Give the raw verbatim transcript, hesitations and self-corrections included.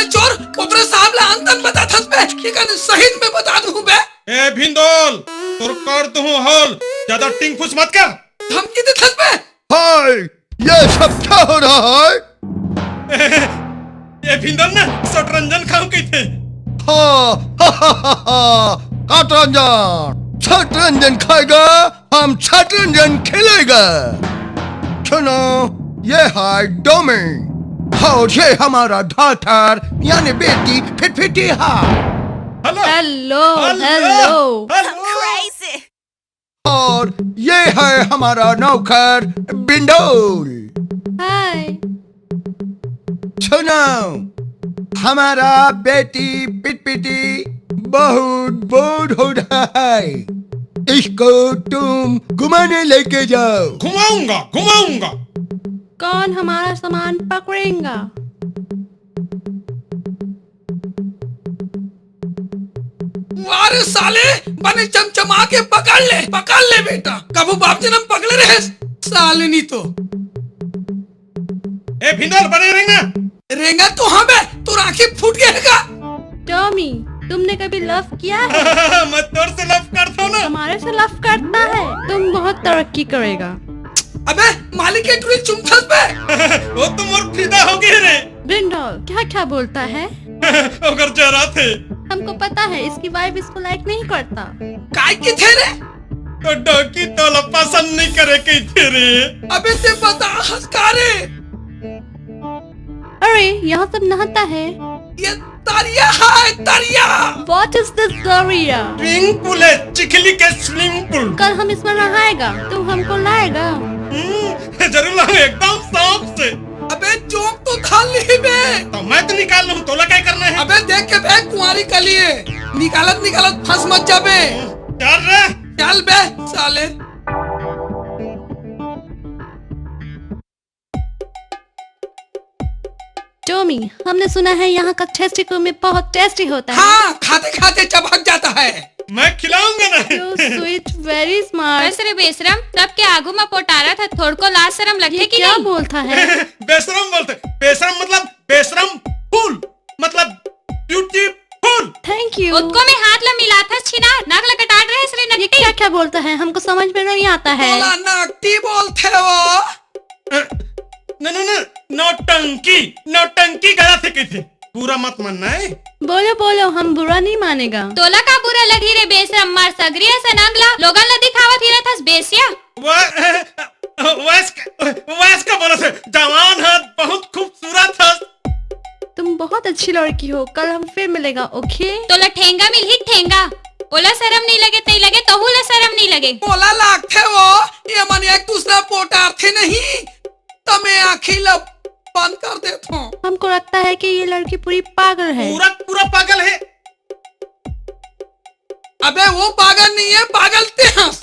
चोर, ओतरे साहब ला अंतन बता थस बे, कि कन सहित में बता दूं बे। ए भिंदोल, तोर कर दूं होल, ज्यादा टिंग फुस मत कर। धमकी दे थस बे। हाय, ये सब क्या हो रहा है? ए भिंदोल ना, सटरंजन खाऊं कहिथे। हाँ, काटरंजन, सटरंजन खाएगा, हम सटरंजन खेलेगा। सुनो, ये है डोमी और ये हमारा धाथर, यानी बेटी फिटफिटी है। हेलो। Hello, hello. हेलो। और ये है हमारा नौकर बिंडोल। हाय। सुनो, हमारा बेटी पिटपिटी बहुत बोर हो रहा है, इसको तुम घुमाने लेके जाओ। घुमाऊंगा, घुमाऊंगा। कौन हमारा सामान पकड़ेगा? वारे साले, बने चमचमा के पकड़ ले, पकड़ ले बेटा। कभू बाप जनम पकड़े रहे साले नी तो। ए भिंदर, बने रेंगा। रेंगा तो हाँ बे, तोर आँखी फूट गए का? टॉमी, तुमने कभी लव किया है? मैं तोर से लव करता हूँ ना। हमारे से लव करता है, तुम बहुत तरक्की करेगा। अबे मालिक के टुरी चुमथस बे। वो तो मोर फिदा हो गए रे। बिंडोल क्या क्या बोलता है? अगर जरा थे। हमको पता है इसकी वाइफ इसको लाइक नहीं करता। काय की थे रे? तो डोकी तोला पसंद नहीं करे कही थे रे। अबे ते बता हंस का रे? अरे यहाँ सब नहाता है। ये तरिया है, तरिया। What is this दरिया? स्विमिंग पूल है, चिखली के स्विमिंग पूल। कल हम इसमें नहाएगा, तुम हमको लाएगा? हम्म, जरूर लाऊं, एकदम साफ से। अबे चौक तो थाली बे। तो मैं तो निकाल लूं, तोला क्या करना है? अबे देख के बे कुंवारी कली है, निकालत निकालत फंस मत जाबे। चल रे। चल बे साले। टॉमी, हमने सुना है यहाँ का टेस्टी कुरमे बहुत टेस्टी होता है। हाँ, खाते खाते चबक जाता है। मैं खिलाऊंगा नहीं। You sweet, very smart। बस रे बेशरम, सबके आगू में पोटारा था, थोड़को लाज शरम लगथे कि क्या नहीं? बोलता है? बेशरम बोलते, बेशरम मतलब बेशरम फूल, मतलब ब्यूटीफुल। Thank you। ओतको में हाथ ला मिलाथस छिनार, नाक ला कटाट रहे रे ये नकटी। क्या क्या बोलता है, हमको समझ में नहीं आता है। तोला नकटी बोलथे वो। न, न, न, नौटंकी, नौटंकी गलत है कहिथे। बुरा मत मानना है। बोलो, बोलो, हम बुरा नहीं मानेगा। तोला का बुरा लगही रे बेशरम, मार सगरी असन अंग ला, लोगन ला दिखावत ही रहथस बेसिया। वा-, वयस्क, वयस्क बोलत हे, जवान ह, बहुत खूबसूरत ह। तुम बहुत अच्छी लड़की हो, कल हम फिर मिलेगा, OK? तोला ठेंगा मिलही ठेंगा। ओला शरम नहीं लगे, तई लगे, तहू ला शरम नहीं लगे। मोला लागथे वो, ये मन एक दूसरा पोटारथे नहीं, त मैं आँखी ला बंद कर देथों। हमको लगता है कि ये लड़की पूरी पागल है। पूरा, पूरा पागल है। अबे वो पागल नहीं है, पागल ते हंस।